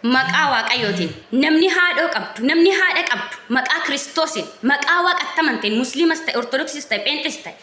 Maqaa Waaqayyootiin namni haadhoo qabdu, namni haadha qabdu, maqaa Kiristoosiin, maqaa Waaqatti amanteen, Musliimas ta'e, Ortodoksiis ta'e, Pheenxees ta'e,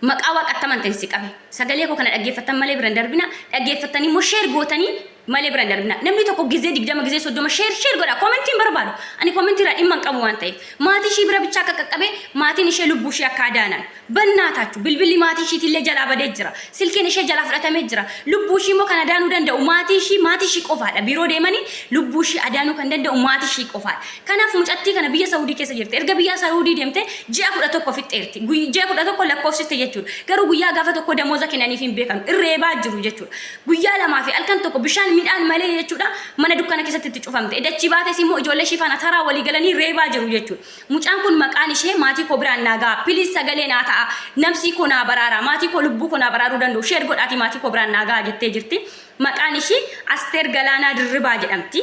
maqaa Waaqatti amanteen si qabe. Sagalee koo kana dhaggeeffattan malee bira hin darbina. Dhaggeeffattanii immoo share gootanii malee bira hin darbina. Namni tokko gizee 20 gizee 30 share share godha. Koomentii hin barbaadu. Ani koomentii irraa dhimma hin qabu waan ta'eef. Maatii ishii bira bichaa akka qaqqabe maatiin ishee lubbuu ishee akka adaanan. Bannaataachu bilbilli maatii ishiitillee jalaa badee jira. Silkiin ishee jalaa fudhatamee jira. Lubbuu ishii immoo kan adaanuu danda'u maatii ishii maatii ishii qofaadha. Biiroo deemanii lubbuu ishii adaanuu kan danda'u maatii ishii qofaadha. Kanaaf mucattii kana biyya Saudii keessa jirti. Erga biyya Saudii deemte ji'a 11 fixxeerti. Ji'a 11 lakkoofsiste jechuudha. Garuu guyyaa gaafa tokko damooza kennaniif hin beekanu. Irreebaa jiru jechuudha. Guyyaa lamaa fi halkan tokko bishaan midhaan malee jechuudha mana dukkana keessatti itti cufamte. Edachii baates immoo ijoollee ishii faana taraa walii galanii reebaa jiru jechuudha. Mucaan kun maqaan ishee maatii koo biraan naa ga'a please sagalee naa ta'a nabsii koo naa baraaraa maatii koo lubbuu koo naa baraaruu danda'u share godhaatii maatii koo biraan naa ga'a jettee jirti. Maqaan ishii Asteer Galaanaa Dirribaa jedhamti.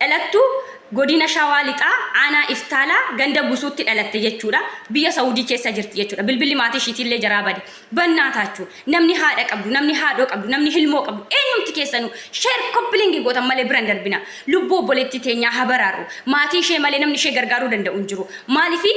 Dhalattuu Godina Shawaa Lixaa Aanaa Iftaalaa ganda Gusuutti dhalatte jechuudha. Biyya Saudii keessa jirti jechuudha. Bilbilli maatii ishiitiillee jaraa bade. Bannaataachu namni haadha qabdu, namni haadhoo qabdu, namni hilmoo qabdu eenyumti keessanuu share copy link gootan malee bira hin darbina. Lubbuu obboleettii teenyaa haa baraarru. Maatii ishee malee namni ishee gargaaruu danda'u hin jiru. Maalifi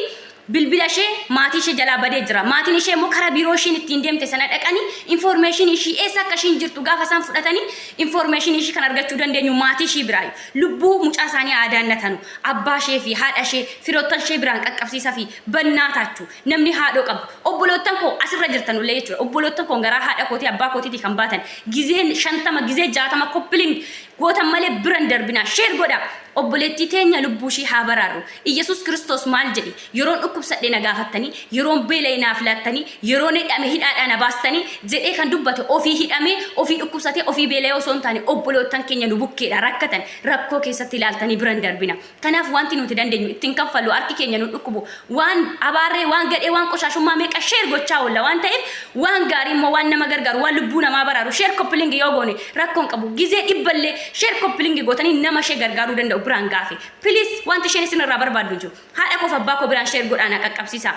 bilbila ishee maatii ishee jalaa badee jira. Maatiin ishee immoo karaa biiroo ishiin ittiin deemte sana dhaqanii information ishii eessa akka ishiin jirtu gaafa isaan fudhatanii information ishii kan argachuu dandeenyu maatii ishii biraayu. Lubbuu mucaa isaanii haa adaannatanu. Abbaa ishee fi haadha ishee firoottan ishee biraan qaqqabsiisa fi bannaataachu. Namni haadhoo qabu. Obboloottan koo asirra jirtanullee jechuudha. Obboloottan koo garaa haadha kootii abbaa kootiitii kan baatan. Gizeen 50 gizee 60 koppiling gootan malee bira hin darbinaa. Share godhaa. Obboleettii teenya lubbuu ishii haa baraarru. Iyyasuus Kiristoos maal jedhe? Yeroon dhukkubsadhe na gaafattanii, yeroon beela'e naaf laattanii, yeroon hidhame hidhaadhaa na baastanii jedhee kan dubbate ofii hidhamee, ofii dhukkubsatee, ofii beela'ee osoo hin taane obboloottan keenya nu bukkeedha rakkatan rakkoo keessatti ilaaltanii bira hin darbina. Kanaaf wanti nuti dandeenyu ittiin kaffallu harki keenya nu dhukkubu waan abaarree waan gadhee waan qoshaashummaa meeqa share gochaa oolla waan ta'eef waan gaarii immoo waan nama gargaaru waan lubbuu namaa baraaru share copy link yoo goone rakkoon qabu gizee dhibballee share copy link gootanii nama ishee gargaaruu danda'u biraan gaafe please wanti isheen isin irraa barbaaddu hin jiru haadha koof abbaa koo biraan share godhaa na qaqqabsiisa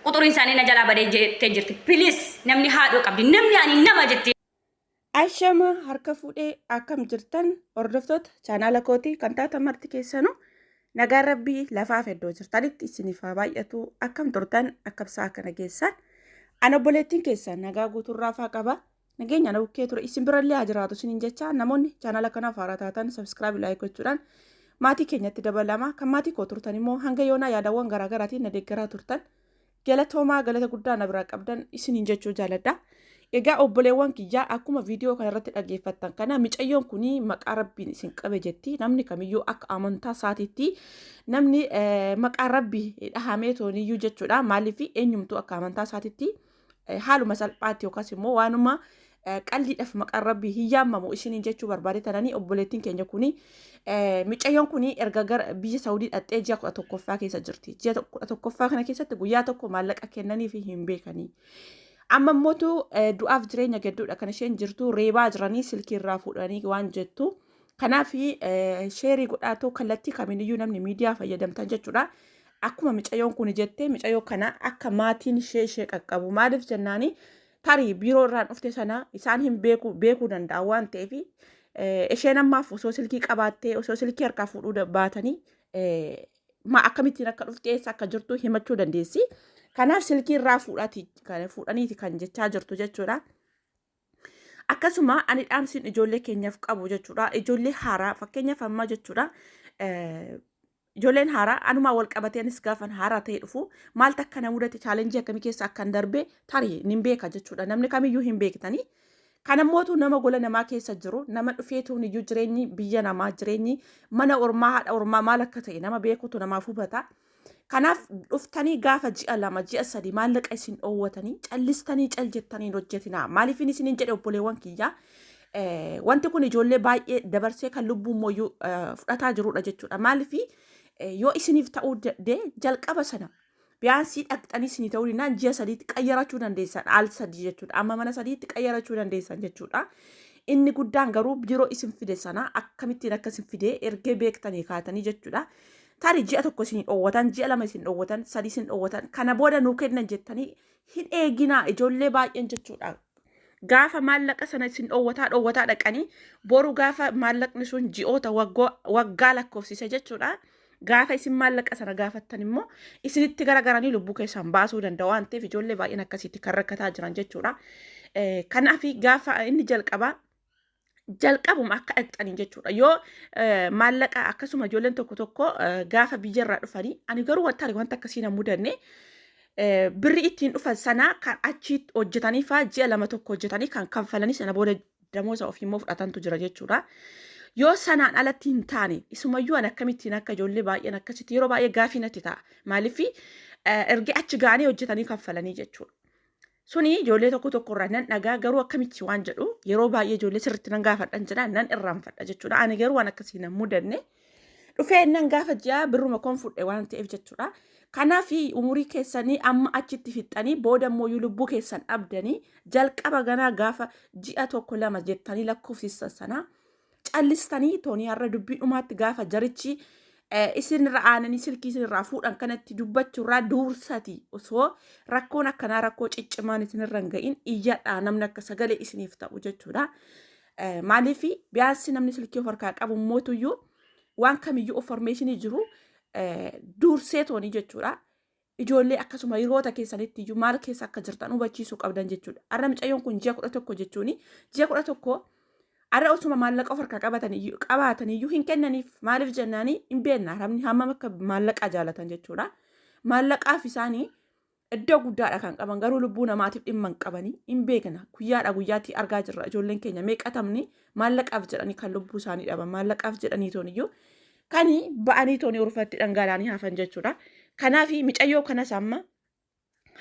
quxuriin isaanii na jalaa badee jettee jirti please namni haadhoo qabdi namni ani nama jettee Ashama harka fuudhee akkam jirtan hordoftoota chaanaala kootii kan taatan marti keessanuu nagaan rabbii lafaaf iddoo jirtanitti isiniif haa baay'atu akkam turtan akkam sa'a kana geessan an obboleettiin keessan nagaa guutuurraa faa qaba nageenya na bukkee ture isin birallee haa jiraatu isiniin jecha namoonni chaanaala kanaaf haaraa taatan sabskraabii laayik gochuudhaan maatii keenyatti dabalama kan maatii koo turtan immoo hanga yoonaa yaadawwan garaagaraatiin na deeggaraa turtan Galatoomaa galata guddaa na biraa qabdan isiniin jechuu jaaladha. Egaa obboleewwan kiyyaa akkuma viidiyoo kana irratti dhaggeeffattan kana micayyoon kun maqaa rabbiin isin qabe jetti. Namni kamiyyuu akka amantaa isaatiitti namni maqaa rabbi dhahamee tooniyyuu jechuudha. Maaliif eenyumtuu akka amantaa isaatiitti haaluma salphaatti yookaas immoo waanuma qalliidhaaf maqaan rabbii hin yaamamu isiniin jechuu barbaade tananii obboleettiin keenya kuni micayyoon kuni erga gara biyya Saawudii dhaqxee ji'a 11ffaa keessa jirti. Ji'a 11ffaa kana keessatti guyyaa tokko maallaqa kennanii fi hin beekanii. Amma immootu du'aaf jireenya gidduudha kan isheen jirtu reebaa jiranii silkii irraa fuudhanii waan jettu. Kanaaf sheerii godhaatoo kallattii kamiiniyyuu namni miidiyaa fayyadamtan jechuudha. Akkuma micayyoon kun jette micayyoo kana akka maatiin ishee ishee qaqqabu maaliif jennaani tarii biiroo irraan dhufte sana isaan hin beeku beekuu danda'a waan ta'eef isheen ammaaf osoo silkii qabaattee osoo silkii harkaa fuudhuu baatanii ma akkamittiin akka dhufte eessa akka jirtu himachuu dandeessi. Kanaaf silkii irraa fuudhaniiti kan jechaa jirtu jechuudha. Akkasuma ani dhaamsiin ijoollee keenyaaf qabu jechuudha. Ijoollee haaraa fakkeenyaaf ammaa jechuudha. Ijoolleen haaraa anumaa wal qabatee anis gaafan haaraa ta'e dhufu maaltu akka na mudate chaalenjii akkamii keessa akkan darbe tarii nin beeka jechuudha. Namni kamiyyuu hin beektanii. Kanammootu nama gola namaa keessa jiru nama dhufeetuun iyyuu jireenyi biyya namaa jireenyi mana ormaa haadha ormaa maal akka ta'e nama beekutu namaaf hubata. Kanaaf dhuftanii gaafa ji'a 2 ji'a 3 maallaqa isin dhoowwatanii callistanii cal jettanii hin hojjetinaa. Maaliifin isiniin jedhe obboleewwan kiyyaa. Wanti kun ijoollee baay'ee dabarsee kan lubbuu mooyyuu fudhataa jirudha jechuudha. Maaliif yoo isiniif ta'uu dide jalqaba sana biyaansii dhaqxanii isinii ta'uu dinnaan ji'a sadiitti qayyarachuu dandeessan al sadii jechuudha. Amma mana sadiitti qayyarachuu dandeessan jechuudha. Inni guddaan garuu yeroo isin fide sana akkamittiin akka isin fide ergee beektanii kaatanii jechuudha. Tarii ji'a tokko isin dhoowwatan, ji'a 2 isin dhoowwatan, sadii isin dhoowwatan, kana booda nuu kennan jettanii hin eeginaa ijoollee baay'een jechuudha. Gaafa maallaqa sana isin dhoowwataa dhoowwataa dhaqanii boru gaafa maallaqni sun ji'oota waggaa lakkoofsise jechuudha. Gaafa isin maallaqa sana gaafattan immoo isinitti garagaranii lubbuu keessan baasuu danda'u waan ta'eef ijoollee baay'een akkasitti kan rakkataa jiran jechuudha. Kanaaf gaafa inni jalqabaa jalqabuma akka dhaqxanii jechuudha. Yoo maallaqa akkasuma ijoolleen tokko tokko gaafa biyyarraa dhufanii, ani garuu wanta wanta akkasii na mudanne, birri ittiin dhufan sana kan achi hojjetanii faa ji'a lama tokko hojjetanii kan kanfalanii sana booda damooza ofii immoo fudhatantu jira jechuudha. Yoo sanaan alatti hin taane, isumayyuu ani akkamittiin akka ijoollee baay'een akkasitti yeroo baay'ee gaafii natti ta'a. Maaliif erga achi ga'anii hojjetanii kanfalanii jechuudha. Suni ijoollee tokko tokko irraa nan dhagaa, garuu akkamitti waan jedhu yeroo baay'ee ijoollee sirriitti nan gaafadhan jedha, nan irraanfadha jechuudha. Ani garuu waan akkasii nan mudanne. Dhufee nan gaafa ji'a birruma koon fudhe waan ta'eef jechuudha. Kanaaf umurii keessanii amma achitti fixxanii booda immoo lubbuu keessan dhabdanii, jalqaba ganaa gaafa ji'a tokko lama jettanii lakkoofsisan sana callistanii toonii har'a dubbii dhumaatti gaafa jarichi isinirra aananii silkii isinirraa fuudhan kanatti dubbachuurraa duursati osoo rakkoon akkanaa rakkoo ciccimaan isinirra hin ga'in iyyadhaa, namni akka sagalee isiniif ta'u jechuudha. Maaliif biyaansi namni silkii of harkaa qabu mootuyyuu waan kamiyyuu information jiru dursee toonii jechuudha. Ijoollee akkasuma hiriyoota keessanitti iyyuu maal keessa akka jirtan hubachiisuu qabdan jechuudha. Har'a mucayyoon kun ji'a 11 jechuun ji'a 11 har'a osuma maallaqa of harkaa qabaatan iyyuu hin kennaniif. Maaliif jennaanii hin beekna namni hammam akka maallaqa jaalatan jechuudha. Maallaqaaf isaanii iddoo guddaadha kan qaban, garuu lubbuu namaatiif dhimma hin qabanii hin beekna. Guyyaadha guyyaatti argaa jirra, ijoolleen keenya meeqatamni maallaqaaf jedhanii kan lubbuu isaanii dhaban, maallaqaaf jedhanii toon iyyuu kan ba'anii toonii urfatti dhangala'anii hafan jechuudha. Kanaaf micayyoo kanas amma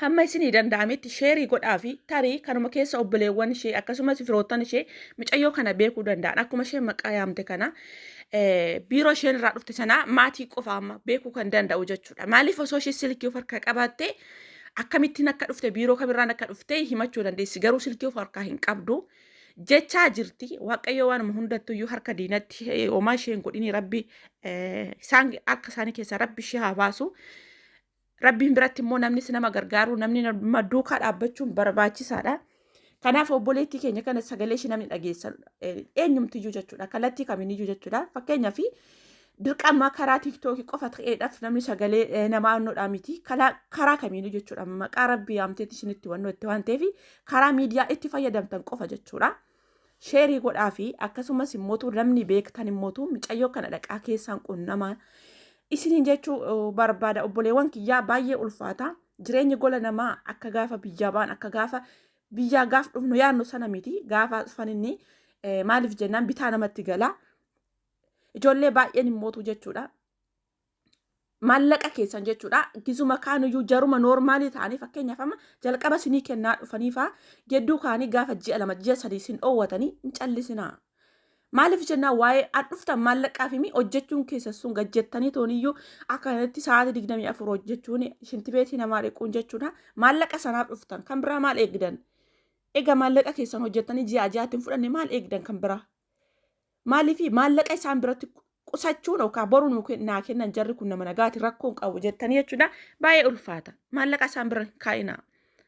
hamma isinii danda'ametti share godhaa fi tarii kanuma keessa obboleewwan ishee akkasumas firoottan ishee micayyoo kana beekuu danda'an, akkuma isheen maqaa yaamte kana biiroo isheen irraa dhufte sana maatii qofa amma beekuu kan danda'u jechuudha. Maaliif osoo ishee silkii of harkaa qabaatte akkamittiin akka dhufte, biiroo kamirraan akka dhufte himachuu dandeessi, garuu silkii of harkaa hin qabdu. Jechaa jirti. Waaqayyo waanuma hundattuyyuu harka diinatti homaa ishee hin godhini, Rabbi isaan harka isaanii keessaa Rabbi ishee haa baasu. Rabbiin biratti immoo namnis nama gargaaru, namni nama duukaa dhaabbachuun barbaachisaadha. Kanaaf obboleettii keenya kana sagalee ishee namni dhageessan eenyumtiyyuu jechuudha. Kallattii kamiiniyyuu jechuudha. Fakkeenyaaf dirqama karaa TikTokii qofa ta'eedhaaf namni sagalee namaa annoodhaa miti. Karaa kamiinuu jechuudha. Maqaa Rabbii yaamteetti isinitti wannoo itti waan ta'eef karaa miidiyaa itti fayyadamtan qofa jechuudha. Share godhaa fi akkasumas immootu namni beektan immootu micayyoo kana dhaqaa keessaan qunnamaa isiniin jechuu barbaada. Obboleewwan kiyyaa, baay'ee ulfaata. Jireenyi gola namaa akka gaafa biyyaa ba'an, akka gaafa biyyaa gaaf dhufnu yaadnu sana miti. Gaafa dhufan inni maaliif jennaan bitaa namatti gala. Ijoollee baay'een immootu jechuudha. Maallaqa keessan jechuudha. Gizuma kaanuyyuu jaruma normal ta'anii, fakkeenyaaf amma jalqaba isinii kennaa dhufanii faa gidduu kaanii gaafa ji'a 2, ji'a 3 isin dhoowwatanii hin callisinaa. Maaliif jennaan waa'ee an dhuftan maallaqaaf himi hojjechuun keessa sun gajjettanii tooniyyuu akka kanatti sa'aatii 24 hojjechuun shintibeetii namaa dhiquun jechuudha. Maallaqa sanaaf dhuftan, kan biraa maal eegdan? Egaa maallaqa keessan hojjettanii ji'a ji'aatti hin fudhanne, maal eegdan kan biraa? Maaliif maallaqa isaan biratti qusachuun yookaan boru naa kennan, jarri kun nama nagaati, rakkoo hin qabu jettanii jechuudha, baay'ee ulfaata. Maallaqa isaan bira hin kaa'inaa.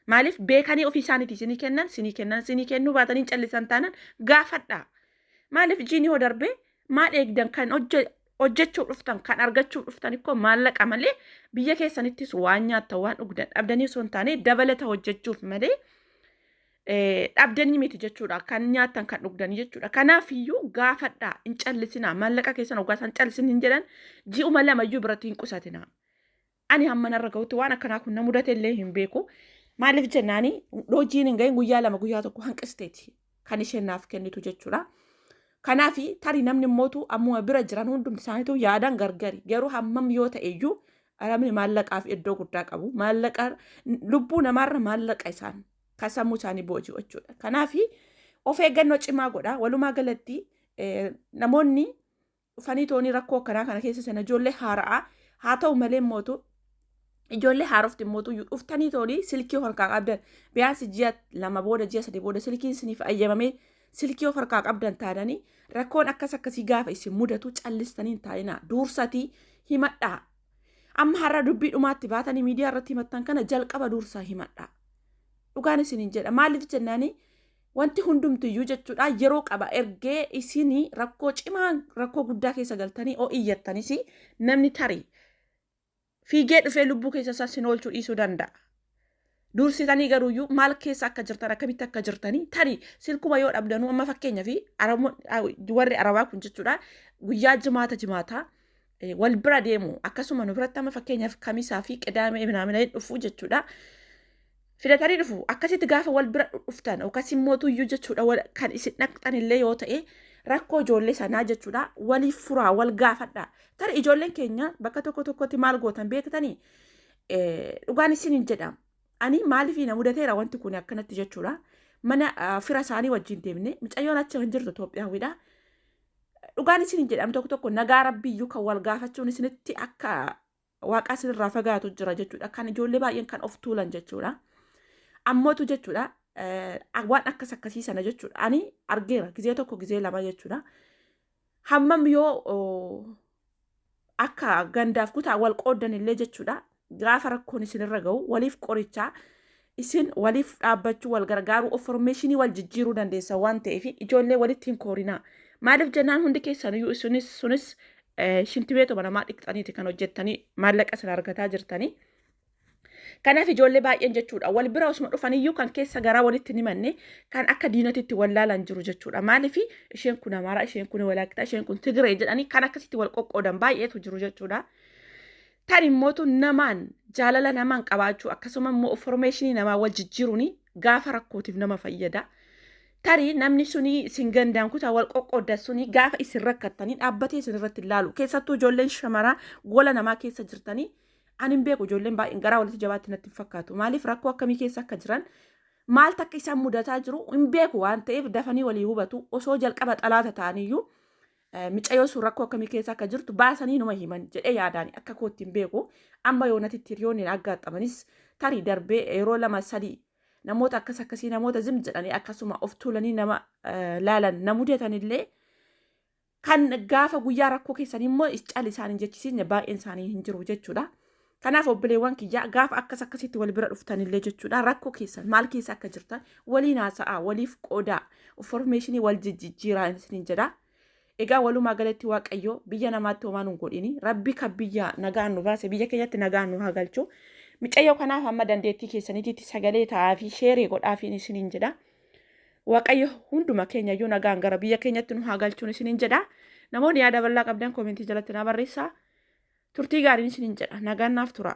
Maaliif beekanii ofii isaaniitii isinii kennan, isinii kennan, isinii kennuu baatanii callisan taanan gaafadhaa. Maaliif jiini hoo darbee maal eegdan? Kan hojjechuuf dhuftan, kan argachuuf dhuftan ikkoo maallaqa malee biyya keessanittis waan nyaattan waan dhugdan dhabdanii osoo hin taane dabalata hojjechuuf malee dhabdanii miti jechuudha. Kan nyaattan kan dhugdanii jechuudha. Kanaaf iyyuu gaafadhaa, hin callisinaa. Maallaqa keessan hoggaa isaan callisin hin jedhan ji'uma lamayyuu biratti hin qusatinaa. Ani hamma narra gahutti waan akkanaa kun na mudate illee hin beeku. Maaliif jennaani hojiin hin gahin guyyaa 2, guyyaa 1 hanqisteeti kan isheen naaf kennitu jechuudha. Kanaaf tarii namni immootu ammuma bira jiran hundumti isaaniitu yaadan gargari. Garuu hammam yoo ta'e iyyuu namni maallaqaaf iddoo guddaa qabu. Maallaqa lubbuu namaarra maallaqa isaan kan sammuu isaanii booji'u jechuudha. Kanaaf of eeggannoo cimaa godha. Walumaa galatti namoonni dhufanii toonii rakkoo akkanaa kana keessa sana ijoollee haara'aa haa ta'u malee mootu ijoollee haarofti mootu dhuftanii toonii silkii of harkaa qabdan, biyaansi ji'a 2 booda, ji'a 3 booda silkiin isiniif ayyamamee silkii of harkaa qabdan taananii rakkoon akkas akkasii gaafa isin mudatu callistanii hin taa'inaa, duursatii himadhaa. Amma har'a dubbii dhumaatti baatanii miidiyaa irratti himattan kana jalqaba duursaa himadhaa. Dhugaan isiniin jedha. Maaliif jennaanii Wanti hundumtiyyuu jechuudha yeroo qaba. Ergee isinii rakkoo cimaa, rakkoo guddaa keessa galtanii oo iyyattanis, namni tarii fiigee dhufee lubbuu keessa isaa sin oolchuu dhiisuu danda'a. Dursitanii garuuyyuu maal keessa akka jirtan, akkamitti akka jirtanii, tarii silkuma yoo dhabdanuu, amma fakkeenyaa fi warri Arabaa kun jechuudha guyyaa Jimaata Jimaataa wal bira deemu. Akkasuma nu biratti amma fakkeenyaaf Kamisaa fi Qidaamee minaamina dhufu jechuudha. Filatanii dhufu. Akkasitti gaafa wal bira dhuftan yookaas immoo tuyyuu jechuudha kan isin dhaqxan illee yoo ta'e, rakkoo ijoollee sanaa jechuudha waliif furaa, wal gaafadha. Tarii ijoolleen keenya bakka tokko tokkotti maal gootan beektanii? Dhugaan isin hin jedha. Ani maaliif na mudateera wanti kun akkanatti jechuudha. Mana fira isaanii wajjin deemne, mucayyoon achi kan jirtu Itoophiyaawidha. Dhugaan isin hin jedhamu, tokko tokko nagaa Rabbiyyuu kan wal gaafachuun isinitti akka Waaqaa isinirraa fagaatu jira jechuudha. Kan ijoollee baay'een kan of tuulan jechuudha. Ammootu jechuudha waan akkas akkasii sana jechuudha. Ani argeera gizee tokko, gizee lama jechuudha. Hammam yoo akka gandaaf kutaa wal qooddan illee jechuudha. Gaafa rakkoon isinirra gahu waliif qorichaa, isin waliif dhaabbachuu, wal gargaaruu, information wal jijjiiruu dandeessa waan ta'eef, ijoollee walitti hin koorinaa. Maaliif jennaan, hundi keessaniyyuu isinis sunis shintibeetuma namaa dhiqxaniiti kan hojjettanii maallaqa sana argataa jirtanii. Kanaaf ijoollee baay'een jechuudha wal bira osuma dhufaniyyuu kan keessa garaa walitti hin himanne, kan akka diinatitti wal laalan jiru jechuudha. Maaliif isheen kun Amaaraa, isheen kun Walaayittaa, isheen kun Tigree jedhanii kan akkasitti wal qoqqoodan baay'eetu jiru jechuudha. Tan immootu namaan jaalala namaan qabaachuu, akkasuma immoo information namaa wal jijjiiruun gaafa rakkootiif nama fayyada. Tarii namni suni isin gandaan kutaa wal qoqqoodan suni gaafa isin rakkattanii dhaabbatee isin irratti ilaalu. Keessattuu ijoolleen shamaraa gola namaa keessa jirtanii, ani hin beeku, ijoolleen baay'een garaa walitti jabaatti natti hin fakkaatu. Maaliif, rakkoo akkamii keessa akka jiran, maaltu akka isaan mudataa jiru hin beeku waan ta'eef, dafanii walii hubatu. Osoo jalqaba xalaata ta'aniyyuu micayyoo sun rakkoo akkamii keessa akka jirtu baasanii numa himan jedhee yaadaani akka kootti hin beeku. Amma yoonatitti hiriyoonni hin aggaaxamanis tarii darbee yeroo lama sadii namoota akkas akkasii, namoota zim jedhanii akkasuma of tuulanii nama laalan na mudatanillee, kan gaafa guyyaa rakkoo keessanii immoo cal isaan hin jechisiisne baay'een isaanii hin jiru jechuudha. Kanaaf obboleewwan kiyyaa, gaafa akkas akkasitti wal bira dhuftanillee jechuudha, rakkoo keessan, maal keessa akka jirtan waliin haasa'aa, waliif qoodaa, information wal jijjiiraa isiniin jedha. Egaa walumaa galatti Waaqayyo biyya namaatti homaa nu godhini. Rabbi kan biyya nagaan nu baase biyya keenyatti nagaan nu haa galchu. Micayyoo kanaaf amma dandeettii keessaniititti sagalee ta'aa fi share godhaafiin isiniin jedha. Waaqayyo hunduma keenya iyyuu nagaan gara biyya keenyatti nu haa galchuun isiniin jedha. Namoonni yaada bal'aa qabdan comment jalatti na barreessaa. Turtii gaariin isiniin jedha. Nagaan naaf tura.